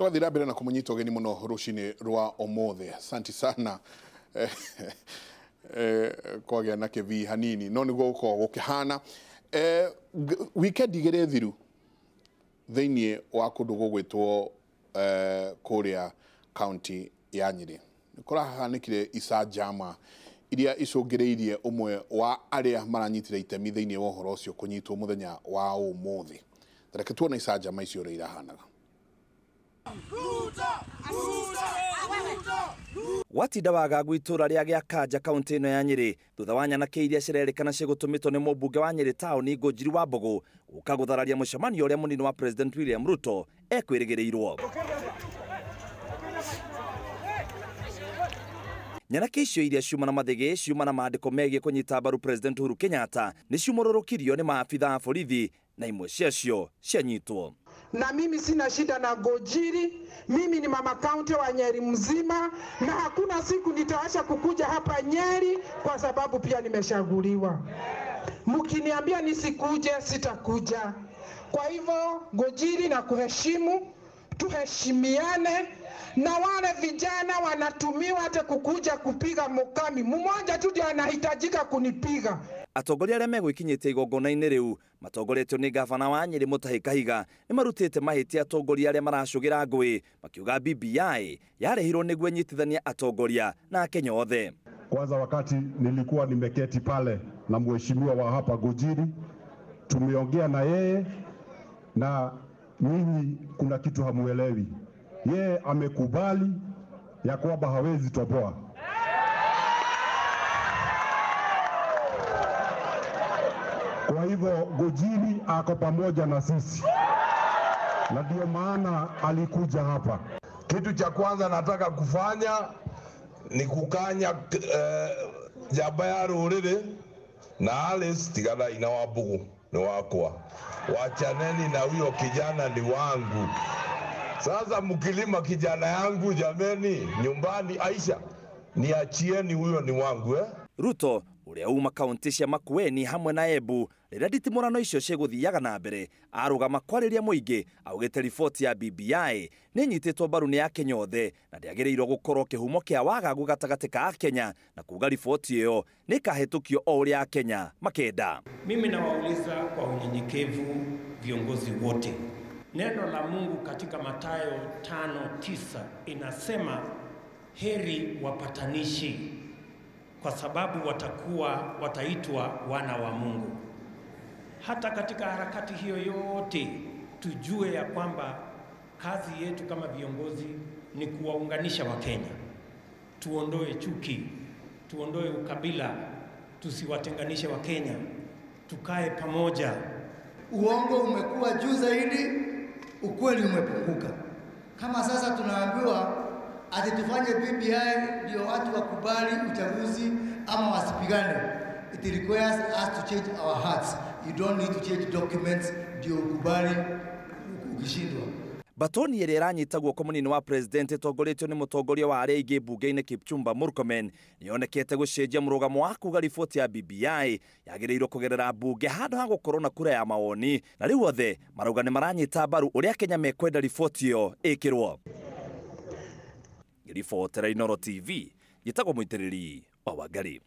Twathira mbere na kumunyita ugeni muno rucini rwa umuthi. Asante sana. Kwagĩa na kĩbii hanini no nĩguo gũkorwo gũkĩhana. Weekend igĩrĩ thiru thĩinĩ wa kũndũ gũgwĩtwo kũrĩa county ya Nyĩrĩ nĩkũrahanĩkire icanjama iria icũngĩrĩirie ũmwe wa arĩa maranyitire itemi thĩinĩ wa ũhoro ũcio kũnyitwo mũthenya wa ũmũthĩ. Reke tuone icanjama icio ũrĩa irahanaga. Gwatinda wagagu itũra rĩa Gĩakanja kaunti ĩno ya Nyĩrĩ thutha wa nyanake iria cirerĩkana cigũtũmĩtwo nĩ mũmbunge wa Nyĩrĩ taũni Ngũnjiri wa Mbũgũ gũka gũthararia mũcemanio ũrĩa mũnini wa President William Ruto ekwĩrĩgĩrĩirwo. Nyanake icio iria ciuma na mathĩgĩ ciuma na maandĩko megiĩ kũnyita mbaru President Uhuru Kenyatta nĩ ciumũrũrũkirio nĩ maabitha a borithi na imwe ciacio cianyitwo. Na mimi sina shida na Ngũnjiri, mimi ni mama county wa Nyeri mzima, na hakuna siku nitaacha kukuja hapa Nyeri kwa sababu pia nimeshaguliwa. Mkiniambia nisikuje sitakuja. Kwa hivyo Ngũnjiri na kuheshimu, tuheshimiane. Na wale vijana wanatumiwa hata kukuja kupiga mukami, mmoja tu ndiye anahitajika kunipiga. Atongoria arĩa megwĩkinyĩtie igongona-inĩ rĩu matongoretio nĩ gavana wa Nyĩrĩ Mutahi Kahiga nĩ marutĩte mahĩtia atongoria arĩa maracũgĩra ngũĩ makiuga BBI yarehirwo nĩguo ĩnyitithanie atongoria na Akenya othe. Kwanza wakati nilikuwa nimeketi pale na mheshimiwa wa hapa Ngũnjiri, tumeongea na yeye na nyinyi kuna kitu hamuelewi. Yeye amekubali ya kwamba hawezi toboa. Kwa hivyo Ngũnjiri ako pamoja na sisi, na ndio maana alikuja hapa. Kitu cha kwanza nataka kufanya ni kukanya njamba ya rũrĩrĩ na Alice tigana ina wa Mbũgũ ni wakwa, wachaneni na huyo kijana ni wangu. Sasa mkilima kijana yangu jameni, nyumbani Aisha, niachieni huyo ni wangu eh? Ruto ũrĩa uma kaunti cia Makueni hamwe na Embu rĩrĩa nditimũrano icio cigũthiaga na mbere arũgama kwarĩria mũingĩ augĩte riboti ya BBI nĩ ĩnyitĩtwo mbaru nĩ Akenya othe na ndĩagĩrĩirwo gũkorwo kĩhumo kĩa wagagu gatagatĩ ka Akenya na kuuga riboti ĩyo nĩ ĩkahĩtũkio o ũrĩa Akenya makenda. Mimi nawauliza kwa unyenyekevu viongozi wote, neno la Mungu katika Mathayo 5:9 inasema heri wapatanishi kwa sababu watakuwa wataitwa wana wa Mungu. Hata katika harakati hiyo yote tujue ya kwamba kazi yetu kama viongozi ni kuwaunganisha Wakenya. Tuondoe chuki, tuondoe ukabila, tusiwatenganishe Wakenya, tukae pamoja. Uongo umekuwa juu zaidi, ukweli umepunguka. Kama sasa tunaambiwa ati tufanye BBI ndio watu wakubali uchaguzi ama wasipigane. It requires us to change our hearts. You don't need to change documents ndio ukubali ukishindwa. Batoni ĩrĩa ĩranyita guoko mũnini wa president ĩtongoretio nĩ mũtongoria wa arĩa aingĩ mbunge-inĩ Kipchumba Murkomen nĩyonekete gũcenjia mũrũgamo wa kuga riboti ya BBI yagĩrĩirwo kũgerera mbunge handũ ha gũkorwo na kura ya mawoni, na rĩu othe marauga nĩ maranyita mbaru ũrĩa Kenya mekwenda riboti ĩyo ĩkĩrwo. Ngĩribotera Inooro TV, njĩtagwo Mũitĩrĩri wa Wangari.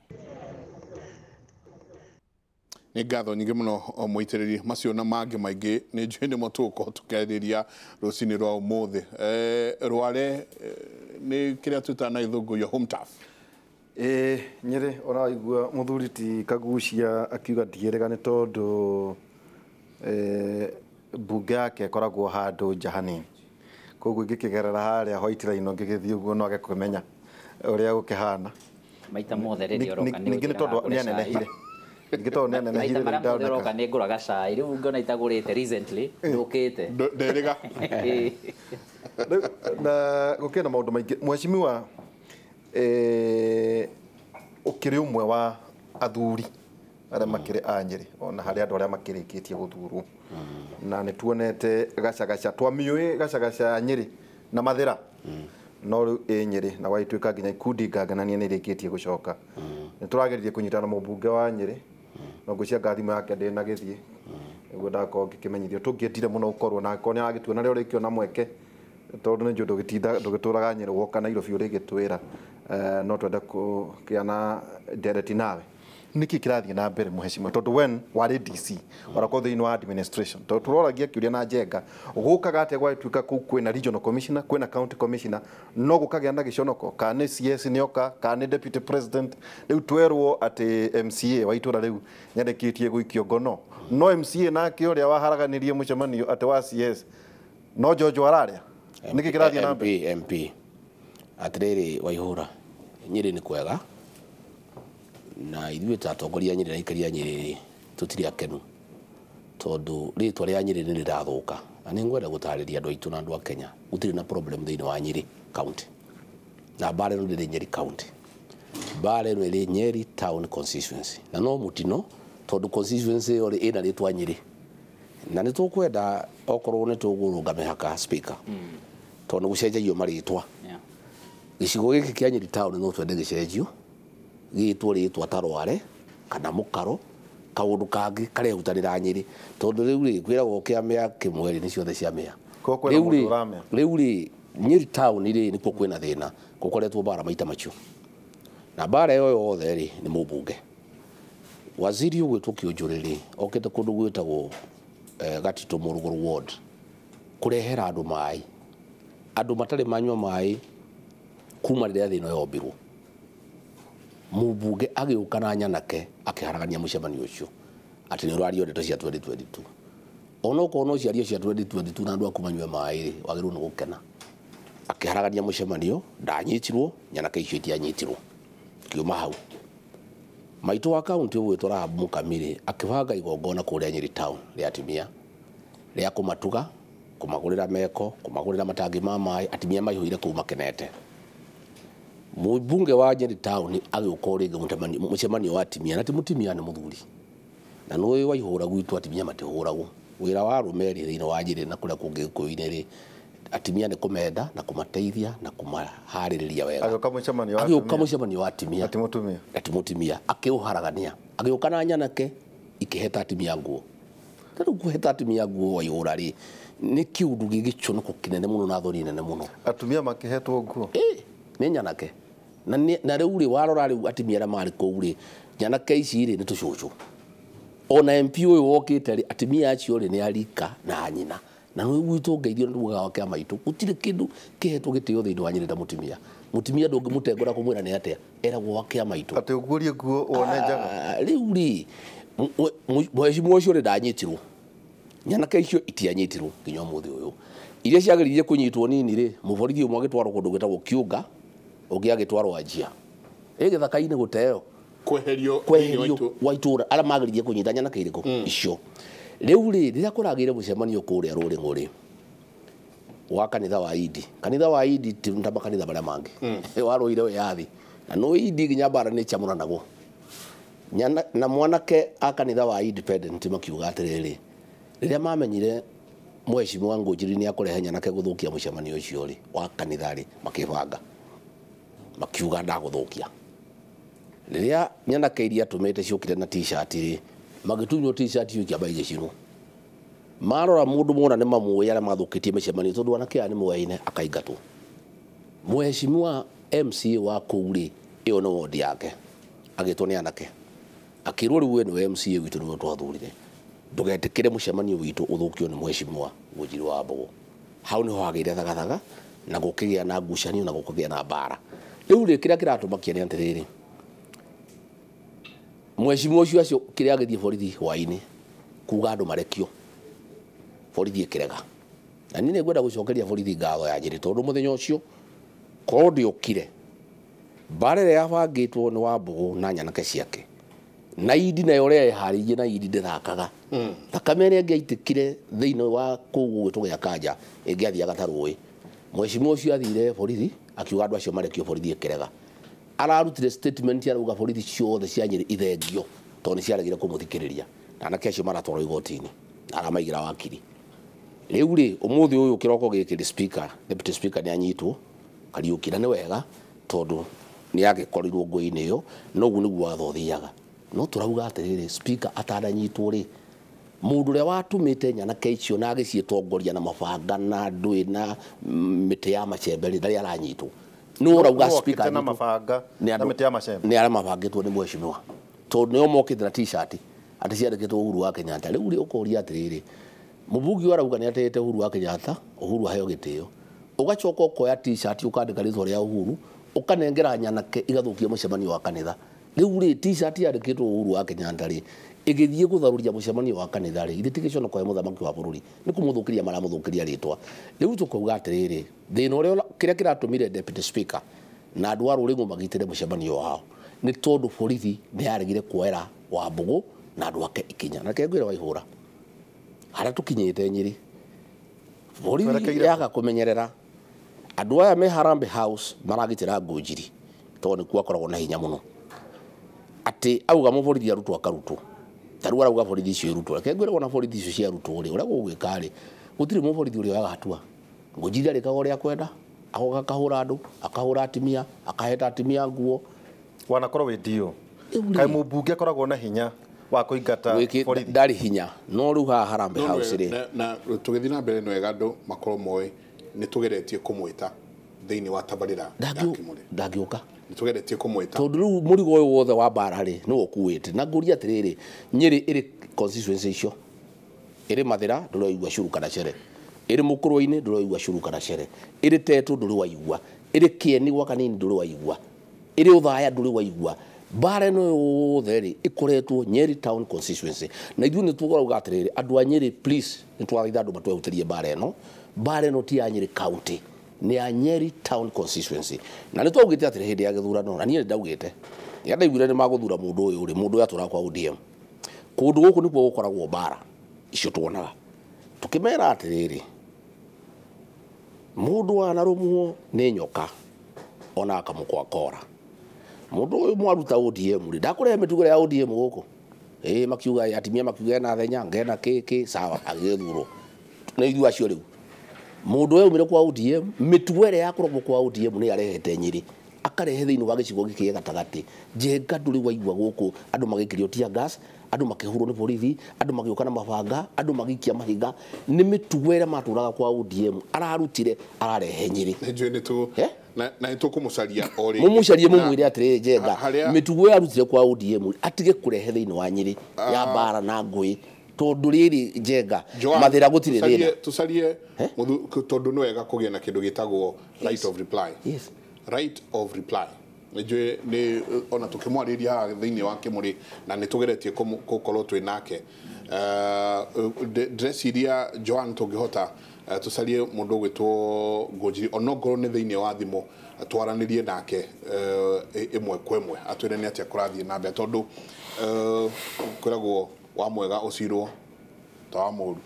Nĩ ngatho nyingĩ mũno mũitĩrĩri, macio na mangĩ maingĩ nĩ njũĩ nĩmo tũgũkorwo tũkĩarĩrĩria rũcinĩ rwa ũmũthĩ. Rware nĩ kĩrĩa twĩtaga na gĩthũngũ your home turf. Nyĩrĩ ũraigua mũthuri ti Kagucia akiuga ndigĩrĩga nĩ tondũ mbunge yake ĩkoragwo handũ nja hanini, koguo ingĩkĩgerera harĩa White Rhino ngĩgĩthiĩ ũguo no age kũmenya ũrĩa gũkĩhana. Maita mothe rĩrĩa ũroka nĩ ningĩ nĩ tondũ nĩ anenehire. Ningĩ nĩ anenehire rĩrĩa mothe ũroka nĩ ngũraga cai, rĩu ngona itagũrĩte recently ndũkĩte nderĩga. Na gũkĩrĩ na maũndũ maingĩ mheshimiwa, ũkĩrĩ ũmwe wa athuri arĩa makĩrĩ a Nyĩrĩ ona harĩ andũ arĩa makĩrĩkĩtie gũthurwo, na nĩ tuonete gacagaca twamiũĩ gacagaca ya Nyĩrĩ na Mathĩra, no rĩu ĩ Nyĩrĩ na gwagĩtuĩka nginya ikundi nganganania nĩ irĩkĩtie gũcoka. Nĩ tũrageririe kũnyitana na mũmbunge wa Nyĩrĩ no ngwĩciria anga thimũ yake ndĩnagĩthiĩ nĩguo ndakorwo ngĩkĩmenyithio. Tũngĩendire mũno gũkorwo nake, nĩ aragĩtuona rĩo rĩkĩona mweke Tondu nĩ njũĩ ndũgĩtinda ndũgĩtũraga Nyĩrĩ woka Nairobi ũrĩgĩtwĩra no twende kũgĩa na ndereti nawe. Nĩkĩ kĩrathiĩ na mbere mũhecimiwa, tondũ wen warĩ DC warakorwo thĩinĩ wa administration, tondũ tũroragia kĩũria na njenga gũkaga atĩa gwagĩtuĩka kũu kwĩna regional commissioner, kwĩna county commissioner, no gũkagĩa na gĩconoko kana nĩ CS nĩoka kana nĩ deputy president. Rĩu twerwo atĩ MCA wa itũra rĩu nyandĩkĩtie gũikio ngono, no MCA nake ũrĩa waharaganirie mũcemanio atĩ wa CS no Jojo ararĩa. Nĩkĩ kĩrathiĩ na mbere? MP atĩrĩrĩ, Waihũra, Nyĩrĩ nĩ kwega na ithuĩ ta atongoria Nyĩrĩ na aikari a Nyĩrĩ tũtirĩ akenu tondũ rĩtwa rĩa Nyĩrĩ nĩ rĩrathũka, na nĩ ngwenda gũtarĩria andũ aitũ na andũ a Kenya gũtirĩ na problem thĩinĩ wa Nyĩrĩ county, na mbara ĩno ndĩrĩ Nyĩrĩ county, mbara ĩno ĩrĩ Nyeri town constituency, na no mũtino tondũ constituency ĩyo rĩ ĩna rĩtwa Nyĩrĩ, na nĩ tũkwenda okorwo nĩ tũgũrũnga mĩhaka speaker, tondũ gũcenjagio marĩtwa. Gĩcigo gĩkĩ kĩa Nyeri town no twende gĩcenjio gĩtwo rĩtwa ta Rware kana Mũkaro, kaũndũ kangĩ karehutanĩra Nyĩrĩ, tondũ rĩu rĩ kwĩragwo kĩa mĩa kĩmwe rĩ nĩ ciothe cia mĩa. Rĩu rĩ Nyeri town rĩ nĩkuo kwĩna thĩna, gũkoretwo mbara maita macio, na mbara ĩyo yothe rĩ nĩ mũmbunge waziri ũgwĩtwo Kĩũnjũrĩ rĩ okĩte kũndũ gwĩtagwo Gatitũ Mũrũgũrũ ward kũrehera andũ maĩ, andũ matarĩ manyua maĩ kuma rĩrĩa thĩna yombirwo. Mũmbunge agĩũka na nyanake akĩharagania mũcemanio ũcio atĩ nĩ ũrario ndeto cia 2022, onokorwo no ciario cia 2022 na andũ aku manyue maĩ rĩ wagĩrĩirwo nĩ gũkena. Akĩharagania mũcemanio, ndanyitirwo, nyanake icio itianyitirwo, kiuma hau. Maitũ wa kaunti ũgwĩtwo Rahab Mũkami rĩ akĩbanga igongona kũrĩa Nyeri town rĩa atumia rĩa kũmatuga, kũmagũrĩra meko, kũmagũrĩra matangi ma maĩ, atumia maihũire kũu makenete. Mũmbunge wa Nyeri town agĩũka o rĩngĩ mũcemanio wa atumia, na ti mũtumia nĩ mũthuri, na nĩ Waihũra gwitũ atumia matihũragwo. Wĩra wa arũme rĩ thĩinĩ wa Nyeri na kũrĩa kũngĩ Gĩkũyũ-inĩ rĩ, atumia nĩ kũmenda na kũmateithia na kũmaharĩrĩria wega. Agĩũka mũcemanio wa atumia ati mũtumia akĩũharagania, agĩũka na nyanake ikĩheta atumia nguo. Rĩu kũheta atumia nguo Waihũra rĩ nĩ kĩũndũ gĩgĩconoko kĩnene mũno na thoni nene mũno. Atumia makĩhetwo nguo nĩ nyanake, na rĩu rĩ warora rĩu atumia arĩa marĩ kũu rĩ nyanake ici rĩ nĩ tũcũcũ. Ona MP ũyũ wokĩte rĩ atumia acio rĩ nĩ arika na nyina, na nĩ gwitũ ngeithio nĩ mugaga wa kĩama itũ gũtirĩ kĩndũ kĩhetwo gĩtĩo thĩinĩ wa Nyĩrĩ ta mũtumia. Mũtumia ndũngĩmũtengũra kũmwĩra nĩ atĩa, eragwo wa kĩama itũ atĩ ũguũrie nguo wone njaga. Rĩu rĩ mũhecimiwa ũcio rĩ ndanyitirwo, nyanake icio itianyitirwo nginya ũmũthĩ ũyũ. Iria ciagĩrĩire kũnyitwo nini rĩ, mũborithi ũmwe agĩtwarwo kũndũ gwĩtagwo Kiunga, ũngĩ agĩtwarwo Anjia ĩ gĩthaka-inĩ gũteo kweherio wa itũra arĩa magĩrĩire kũnyita nyanake irĩkũ icio. Rĩu rĩ rĩrĩa kũragĩire mũcemanio kũrĩa Rũrĩng'ũ rĩ wa kanitha wa Idi, kanitha wa Idi ti ta makanitha marĩa mangĩ warũire wĩyathi, na no Idi nginya mbara nĩ icamũranagwo. Na mwanake a kanitha wa Independent makiuga atĩrĩrĩ, rĩrĩa mamenyire mũhecimiwa Ngũnjiri nĩ akũrehe nyanake gũthũkia mũcemanio ũcio rĩ wa kanitha rĩ, makĩbanga makiuga ndagũthũkia. Rĩrĩa nyanake iria atũmĩte ciũkire na t-shirt rĩ, magĩtunywo t-shirt icio ikĩamba igĩcinwo. Marora mũndũ mona nĩ mamũĩ arĩa mathũkĩtie mĩcemanio tondũ anake aya nĩ moyaine, akaingatwo. Mũhecimiwa MCA wa kũu rĩ, ĩyo nĩ wondi yake, agĩtwo nĩ anake akĩrwo rĩu we nĩwe MCA witũ nĩwe twathurire, ndũgetĩkĩre mũcemanio witũ ũthũkio nĩ mũhecimiwa Ngũnjiri wa Mbũgũ. Hau nĩho hagĩire thagathaga na gũkĩgĩa na ngucanio na gũkĩgĩa na mbara. Rĩu rĩ kĩrĩa kĩratũmakia nĩ atĩrĩrĩ, mũhecimiwa ũcio acio kĩrĩa agĩthiĩ borithi hwaĩ-inĩ kuga andũ marekio, borithi ĩkĩrega. Na niĩ nĩngwenda gũcokeria borithi ngatho ya Nyĩrĩ tondũ mũthenya ũcio korwo ndĩokire mbara ĩrĩa yabangĩtwo nĩ Wambũgũ na nyanake ciake na Idi nayo ũrĩa ĩharĩirie na Idi ndĩthakaga, thakame ĩrĩa ĩngĩaitĩkire thĩinĩ wa kũu gũgwĩtwo gĩa Kanja ĩngĩathiaga ta rũĩ. Mũhecimiwa ũcio athire borithi akiuga andũ acio marekio, borithi ĩkĩrega. Ararutire statement arauga borithi ciothe cia Nyĩrĩ ithengio tondũ nĩ ciaregire kũmũthikĩrĩria, na anake acio maratwarwo igoti-inĩ na aramaigĩra wakiri. Rĩu rĩ ũmũthĩ ũyũ kĩroko gĩkĩ speaker, deputy speaker nĩ anyitwo Kariũki, na nĩ wega tondũ nĩ agĩkorirwo ngũĩ-inĩ ĩyo, no ũguo nĩguo watho ũthiaga. No tũrauga atĩrĩrĩ, speaker atananyitwo rĩ, Mundu uria watumite nyanake icio na agiciitongoria na mabanga na ndui na miti ya macembe ri ndari aranyitwo. Ni urauga speaker na mabanga na miti ya macembe ni aria mabangitwo ni mheshimiwa tondu nio mokite na t-shirt ati ciandikitwo Uhuru wa Kenyatta. Riu ri ukoria atiriri, mubungi arauga ni atete Uhuru wa Kenyatta, Uhuru aheo gitio, ugacoka ukoya t-shirt ukandika ritwa ria Uhuru ukanengera nyanake igathukia mucemanio wa kanitha. Riu ri t-shirt yandikitwo Uhuru wa Kenyatta ri igithie gutharuria mucemanio wa kanitha ri ithe tigicono kwa muthamaki wa bururi ni kumuthukiria maramuthukiria ritwa. Riu tukauga atiriri, thina uria kiria kiratumire deputy speaker na andu a rũrĩng'ũ magitire mucemanio wao ni tondu borithi ni yaregire kuoera Wambugu na andu ake ikinya. Na reke ngwire Waihũra haria tukinyite Nyeri, borithi yaga kumenyerera andu aya me Harambee House maragitira Ngũnjiri tondu nikuo akoragwo na hinya muno, ati auga muborithi arutwo akarutwo. Ta riu arauga borithi icio irutwo, reke ngwire wona borithi icio ciarutwo ri uria gugwika ri gutiri muborithi uria oyaga hatua. Ngũnjiri arikaga uria akwenda, agoka akahura andu, akahura atimia, akaheta atimia nguo. Wanakorwo wi ndio kai mubunge akoragwo na hinya wa kuingata borithi? Ndari hinya no riu haha Harambee House ri na tugithi na mbere no wega andu makorwo moe ni tugeretie kumwita thiini wa tabarira ya Kimuri. Ndangĩũka ni tugeretie kumwita tondu riu murigo uyu wothe wa mbara ri ni ukuite. Na nguria atiriri, Nyeri iri constituency icio iri Mathira ndũraigua curu kana cere, iri Mukurwe-ini ndũraigua curu kana cere, iri Tetu ndũrĩ waigua, iri Kieni gwa kanini ndũrĩ waigua, iri Uthaya ndũrĩ waigua. Mbara ĩno yothe rĩ ĩkoretwo Nyeri town constituency. Na ithuĩ nĩ tũrauga atĩrĩrĩ, andũ a Nyeri please, nĩ twathaitha andũ matwehutĩrie mbara ĩno. Mbara ĩno ti ya Nyeri county, nĩ ya Nyeri town constituency. Na nĩ twaugĩte atĩrĩ hĩndĩ ya gĩthurano, na niĩ nĩ ndaugĩte rĩrĩa ndaiguire nĩ magũthura mũndũ ũyũ rĩ, mũndũ ũyũ atũraga kwa ODM, kũndũ gũkũ nĩkuo gũkoragwo mbara icio tuonaga. Tũkĩmera atĩrĩrĩ, mũndũ wanarũmwo nĩ nyoka ona akamũkwa kora. Mũndũ ũyũ mwaruta ODM rĩ, ndakũrehe mĩtugo ya ODM gũkũ. Makiuga atimia makiuga ena thenya ngena kĩ sawa, agĩthurwo nĩ ithuĩ acio. Rĩu mũndũ ũyũ aumire kwa ODM, mĩtugo ĩrĩa yakoragwo kwa ODM nĩ arehete Nyeri, akarehe thĩinĩ wa gĩcigo gĩkĩ gĩa gatagatĩ. Njenga ndũrĩ waigua gũkũ andũ magĩikĩrio tear gas, andũ makĩhũrwo nĩ borithi, andũ magĩũka na mabanga, andũ magĩikia mahiga. Nĩ mĩtugo ĩrĩa matũraga kwa ODM ararutire ararehe Nyeri. Nĩ nĩ tu na nĩ tũkũmũcaria o rĩngĩ. Mũmũcarie mũmwĩre atĩrĩrĩ, Njenga mĩtugo yarutire kwa ODM atige kũrehe thĩinĩ wa Nyeri ya mbara na ngũĩ, tondu rĩrĩ Njenga Mathira gũtirĩ thĩna. Tũcarie tondu nĩ wega kũgĩa na kĩndũ gĩtagwo right of reply. Yes. Right of reply. Nĩnjũĩ nĩ ona tũkĩmwarĩria haha thĩinĩ wa Kĩmũrĩ na nĩ tũgeretie gũkorwo twĩ nake. Ndĩreciria Joan tũngĩhota tũcarie mũndũ ũgwĩtwo Ngũnjiri onongorwo nĩ thĩinĩ wa thimũ twaranĩrie nake ĩmwe kwa ĩmwe atwĩre nĩ atĩa kũrathiĩ na mbere, tondũ kwĩragwo wa mwega ũcirwo ta wa mũũru.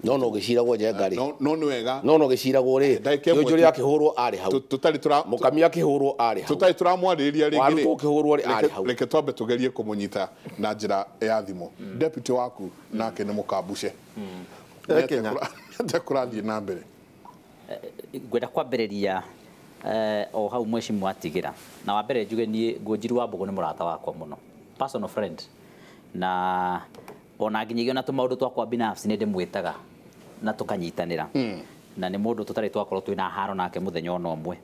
No no gĩciragwo Njenga rĩ, no nĩ wega, no no gĩciragwo rĩ, Njũri akĩhũrwo arĩ hau, tũtarĩ tũra Mũkamia akĩhũrwo arĩ hau, tũtarĩ tũramwarĩrĩria rĩngĩ rĩ, Warutwo ũkĩhũrwo rĩ arĩ hau. Reke twambe tũgerie kũmũnyita na njĩra ya thimũ. Deputy waku nake nĩ mũkambuce. Atĩa kũrathiĩ na mbere? Ngwenda kwambĩrĩria o hau mheshimiwa atigĩra. Na wa mbere njuge niĩ Ngũnjiri wa Mbũgũ nĩ mũrata wakwa mũno, personal friend, na ona nginyagia ona tũmaũndũ twakwa binafsi nĩ ndĩmwĩtaga na tũkanyitanĩra. Na nĩ mũndũ tũtarĩ twakorwo twĩna haro nake mũthenya ona ũmwe.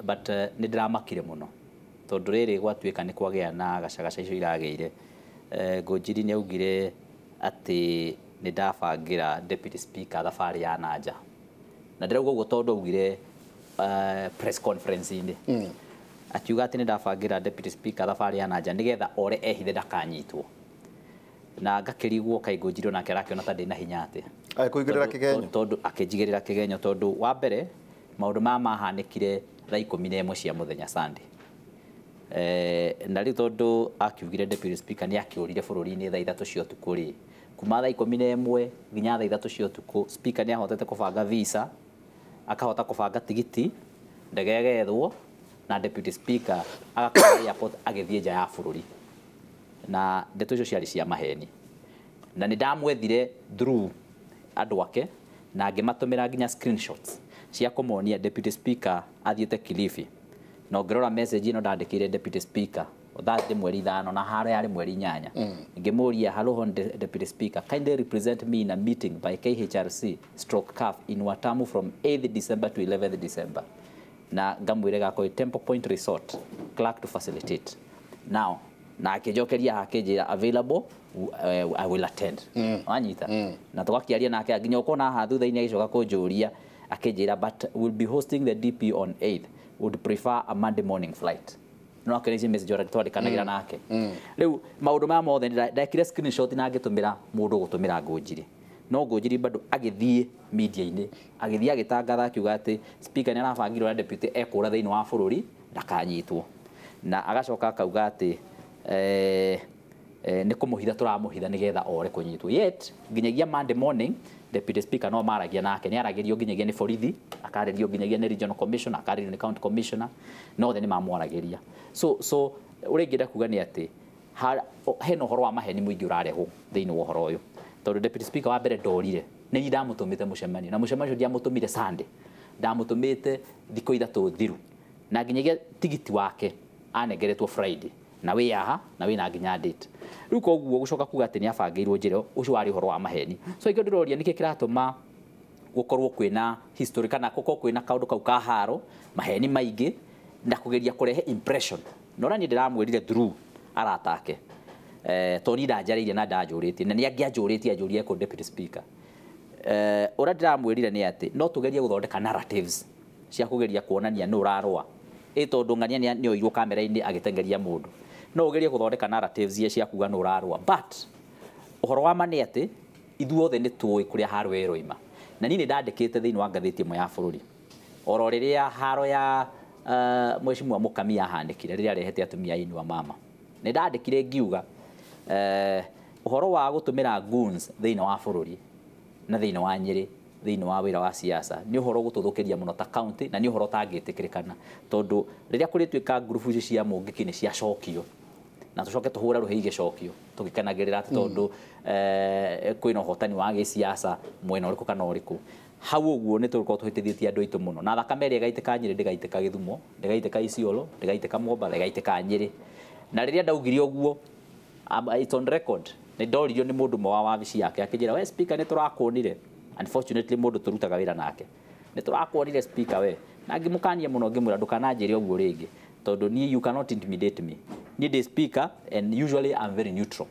But nĩ ndĩramakire mũno tondũ rĩrĩ gwatuĩka nĩ kwagĩa na gacagaca icio iragĩire. Ngũnjiri nĩ augire atĩ nĩ ndabangĩra deputy speaker thabarĩ ya nanja, na ndĩrauga ũguo tondũ augire press conference-inĩ akiuga atĩ nĩ ndabangĩra deputy speaker thabarĩ ya nanja nĩgetha ore ehithe ndakanyitwo. Na ngakĩrigwo kaĩ Ngũnjiri onake arakĩona ta ndĩna hinya atĩa. Akũigĩrĩra kĩgenyo. Tondũ akĩnjigĩrĩra kĩgenyo, tondũ wa mbere maũndũ maya mahanĩkire thaa 11 cia mũthenya Sunday. Na rĩu tondũ akiugire deputy speaker nĩ akĩũrire bũrũri-inĩ thaa 3 cia ũtukũ rĩ, kuma thaa 11 nginya thaa 3 cia ũtukũ speaker nĩ ahotete kũbanga visa, akahota kũbanga tigiti, ndege ĩgethwo, na deputy speaker agakorwo airport agĩthiĩ nja ya bũrũri. Na ndeto icio ciarĩ cia maheni. Na nĩ ndamwethire through andũ ake na ngĩmatũmĩra nginya screenshots cia kũmonia deputy speaker athiĩte Kilifi. Na ũngĩrora message ĩno ndandĩkĩire deputy speaker Thursday mweri 5 na haro yarĩ mweri 8. Ngĩmũria, "Hello, Hon Deputy Speaker, kindly represent me in a meeting by KHRC stroke CAF in Watamu from 8th December to 11th December." Na ngamwĩre gakoi Temple Point Resort, clerk to facilitate. Now na akĩnjokeria akĩnjĩra, "Available, I will attend." Wanyita? Na tũgakĩaria nake nginya ũkona haha thutha-inĩ agĩcoka kũnjũria akĩnjĩra, "But we'll be hosting the DP on 8th, would prefer a Monday morning flight." No akĩrĩ ici message ũrĩa twandĩkanagĩra nake. Rĩu maũndũ maya mothe ndekire screenshot na ngĩtũmĩra mũndũ gũtũmĩra Ngũnjiri, no Ngũnjiri bado agĩthiĩ media-inĩ, agĩthiĩ agĩtangatha akiuga atĩ speaker nĩ arabangirwo na deputy ekũra thĩinĩ wa bũrũri ndakanyitwo, na agacoka akauga atĩ nĩ kũmũhitha tũramũhitha nĩgetha ore kũnyitwo. Yet nginyagia Monday morning deputy speaker no maragia nake, nĩ aragĩrio nginyagia nĩ borithi, akarĩrio nginyagia nĩ regional commissioner, akarĩrio nĩ county commissioner, no othe nĩ mamwaragĩria. So ũrĩa ingĩenda kuga nĩ atĩ hena ũhoro wa maheni mũingĩ ũrarehwo thĩinĩ wa ũhoro ũyũ, tondũ deputy speaker wa mbere ndorire, nĩ niĩ ndamũtũmĩte mũcemanio, na mũcemanio ũcio ndiamũtũmire Sunday, ndamũtũmĩte thikũ 3 thiru, na nginyagia tigiti wake anengeretwo Friday, na wĩ haha na wĩna nginya date. Rĩu koguo gũcoka kuga atĩ nĩ abangĩirwo njĩra, ũcio warĩ ũhoro wa maheni. So ikĩo ndĩroria nĩkĩ kĩratũma gũkorwo kwĩna history kana gũkorwo kwĩna kaũndũ kau ka haro, maheni maingĩ na kũgeria kũrehe impression. Na ũrĩa niĩ ndĩramwĩrire through arata ake, tondũ niĩ ndanjarĩirie na ndanjũrĩtie, na nĩ angĩanjũrĩtie anjũrie kũ deputy speaker. Ũrĩa ndĩramwĩrire nĩ atĩ no tũgerie gũthondeka narratives cia kũgeria kuonania nũ ũrarũa, ĩ tondũ ng'ania nĩ oirwo kamera-inĩ agĩteng'eria mũndũ, no ũgerie gũthondeka narratives iria cia kuga nũ ũrarũa, but ũhoro wa ma nĩ atĩ ithuothe nĩ tũĩ kũrĩa haro ĩroima. Na niĩ nĩ ndandĩkĩte thĩinĩ wa ngathĩti ĩmwe ya bũrũri oro rĩrĩa haro ya Mheshimiwa Mũkami yahanĩkire, rĩrĩa arehete atumia a Inua Mama, nĩ ndandĩkire ngiuga ũhoro wa gũtũmĩra goons thĩinĩ wa bũrũri na thĩinĩ wa Nyĩrĩ thĩinĩ wa wĩra wa siasa nĩ ũhoro gũtũthũkĩria mũno ta county, na nĩ ũhoro ũtangĩtĩkĩrĩkana, tondũ rĩrĩa kũrĩtuĩka ngurubu icio cia mũngĩkĩ nĩ ciacokio, na tũcoke tũhũre rũhĩ igĩcokio tũgĩkenagĩrĩra atĩ tondũ kwĩna ũhotani wa gĩsiasa mwena ũrĩkũ kana ũrĩkũ, hau ũguo nĩ tũgũkorwo tũhĩtithĩtie andũ aitũ mũno, na thakame ĩrĩa ĩgaitĩka Nyĩrĩ ndĩgaitĩka Gĩthumo, ndĩgaitĩka Isiolo, ndĩgaitĩka Mombatha, ĩgaitĩka Nyĩrĩ. Na rĩrĩa ndaugire ũguo, it's on record, nĩ ndoririo nĩ mũndũ ũmwe wa wabici yake akĩnjĩra, "We speaker, nĩ tũrakuonire." Unfortunately mũndũ tũrutaga wĩra nake, "Nĩ tũrakuonire speaker we." Na ngĩmũkania mũno ngĩmwĩra, "Ndũkananjĩre ũguo rĩngĩ, tondũ niĩ you cannot intimidate me. Niĩ ndĩ speaker and usually I'm very neutral."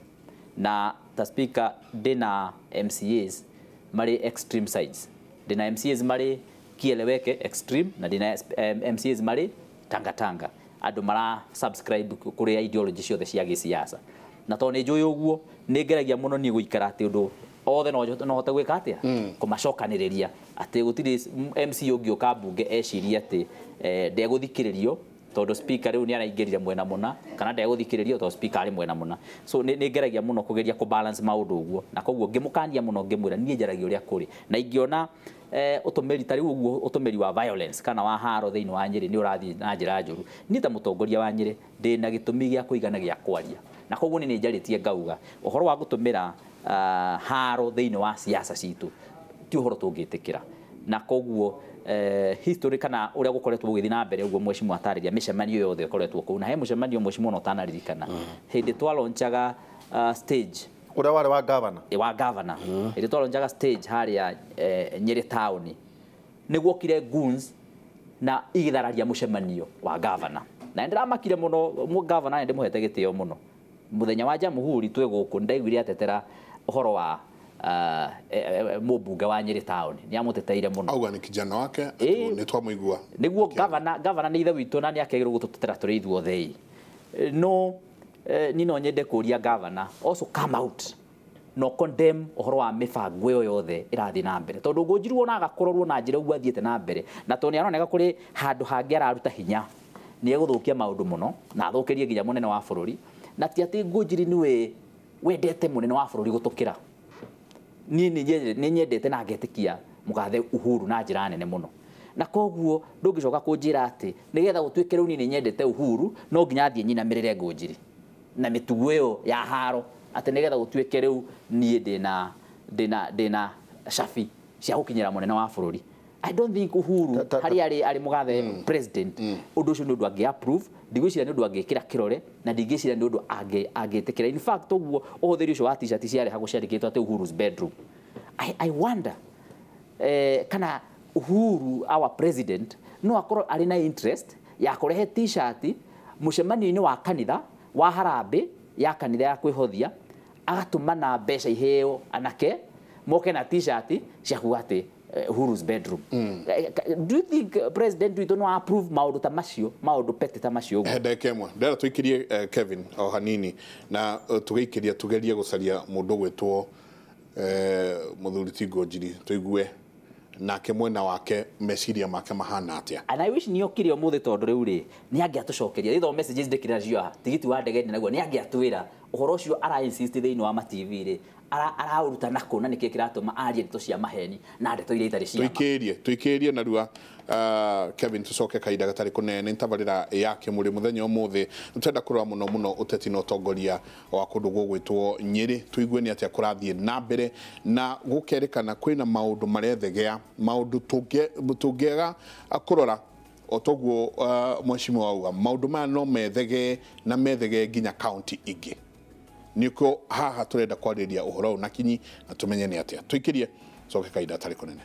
Na ta speaker ndĩna MCAs marĩ extreme sides, ndĩna MCAs marĩ kieleweke extreme, na ndĩna MCAs marĩ tangatanga, andũ mara subscribe kũrĩ ideology ciothe cia gĩsiasa. Na tondũ nĩ njũĩ ũguo, nĩ ngeragia mũno niĩ gũikara atĩ ũndũ othe no hote gwĩka atĩa, kũmacokanĩrĩria, atĩ gũtirĩ MC ũngĩũka mbunge ecirie atĩ ndegũthikĩrĩrio tondũ speaker rĩu nĩ araingĩrire mwena mũna, kana ndegũthikĩrĩrio tondũ speaker arĩ mwena mũna. So nĩ ngeragia mũno kũgeria kũ balance maũndũ ũguo, na koguo ngĩmũkania mũno ngĩmwĩra niĩ njaragia ũrĩa kũrĩ, na ingĩona ũtũmĩri ta rĩu ũguo, ũtũmĩri wa violence kana wa haro thĩinĩ wa Nyĩrĩ nĩ ũrathiĩ na njĩra njũru, niĩ ta mũtongoria wa Nyĩrĩ ndĩna gĩtũmi gĩa kũigana gĩa kwaria. Na koguo niĩ nĩ njarĩtie ngauga ũhoro wa gũtũmĩra haro thĩinĩ wa siasa citũ ti ũhoro tũngĩtĩkĩra. Na koguo history kana ũrĩa gũkoretwo gũgĩthiĩ na mbere ũguo mheshimiwa atarĩria, mĩcemanio yothe ĩkoretwo kũu, na he mũcemanio mheshimiwa ona ũtanaririkana hĩndĩ twalonchaga stage ũrĩa warĩ wa governor, wa governor, hĩndĩ twalonchaga stage harĩa Nyĩrĩ taũni, nĩ guokire goons na igĩthararia mũcemanio wa governor, na nĩndĩramakire mũno. Governor nĩ ndĩmũhete gĩtĩo mũno, mũthenya wa Jamhuri twĩ gũkũ nĩndaiguire atetera ũhoro wa mũmbunge wa Nyĩrĩ taũni, nĩ amũteteire mũno. Auga nĩ kijana wake, nĩ twamũigua. Nĩguo governor nĩ ithe witũ na nĩ akĩagĩrĩirwo gũtũtetera tũrĩ ithuothe. No niĩ no nyende kũria governor also come out no condemn ũhoro wa mĩbango ĩyo yothe ĩrathiĩ na mbere, tondũ Ngũnjiri wonaga kũrorwo na njĩra ũguo athiĩte na mbere, na tondũ nĩ aroneka kũrĩ handũ hangĩ araruta hinya, nĩ egũthũkia maũndũ mũno na athũkĩrie nginya mũnene wa bũrũri. Na ti atĩ Ngũnjiri nĩwe wendete mũnene wa bũrũri gũtũkĩra niĩ, nĩ nyendete na ngetĩkia mũgathe Uhuru na njĩra nene mũno, na koguo ndũngĩcoka kũnjĩra atĩ nĩgetha gũtuĩke rĩu niĩ nĩ nyendete Uhuru no nginya thiĩ nyinamĩrĩre Ngũnjiri na mĩtugo ĩyo ya haro, atĩ nĩgetha gũtuĩke rĩu niĩ ndĩna cabi cia gũkinyĩra mũnene wa bũrũri. I don't think Uhuru harĩa arĩ mũgathe president ũndũ ũcio nĩ ũndũ angĩ approve, ndigwĩciria nĩ ũndũ angĩkĩra kĩrore na ndingĩciria nĩ ũndũ angĩtĩkĩra. In fact, ũguo ũhũthĩri ũcio wa t-shirt ciarehagwo ciandĩkĩtwo atĩ Uhuru's bedroom, I wonder kana Uhuru our president no akorwo arĩ na interest ya kũrehe t-shirt mũcemanio-inĩ wa kanitha wa harambĩ ya kanitha ya kwĩhothia, agatũmana mbeca iheo anake moke na t-shirt cia kuga atĩ Uhuru's bedroom. Do you think president witũ no approve maũndũ ta macio, maũndũ pete ta macio ũguo? He ndagĩka ĩmwe ndĩrenda tũikĩrie Kevin o hanini na tũgĩikĩria tũgerie gũcaria mũndũ ũgwĩtwo mũthuri ti Ngũnjiri, tũigue nake mwena wake meciria make mahana atĩa. And I wish nĩ okire ũmũthĩ, tondũ rĩu rĩ nĩ angĩatũcokeria thutha wa messages ndĩkĩra nacio haha, tigiti wa ndege ndĩ naguo, nĩ angĩatwĩra ũhoro ũcio ara insist thĩinĩ wa ma TV rĩ araũruta nakũ na nĩkĩ kĩratũma arie ndeto cia maheni na ndeto iria itarĩ cia ma. Tũikĩrie narua Kevin, tũcoke kahinda gatarĩ kũnene nĩ tabarĩra ya Kĩmũrĩ mũthenya ũmũthĩ. Nĩtwenda kũrora mũno mũno ũteti na ũtongoria wa kũndũ gũgwĩtwo Nyĩrĩ, tũigue nĩ atĩa kũrathiĩ na mbere na gũkerĩkana kwĩna maũndũ marethegea, maũndũ tũngĩaga kũrora o toguo mheshimiwa auga, maũndũ maya no methegee na methegee nginya kaunti ingĩ. Nĩkĩo haha tũrenda kwarĩrĩria ũhoro ũyũ na kinyi na tũmenye nĩ atĩa. Tũikĩrie, coke kahinda gatarĩ kũnene.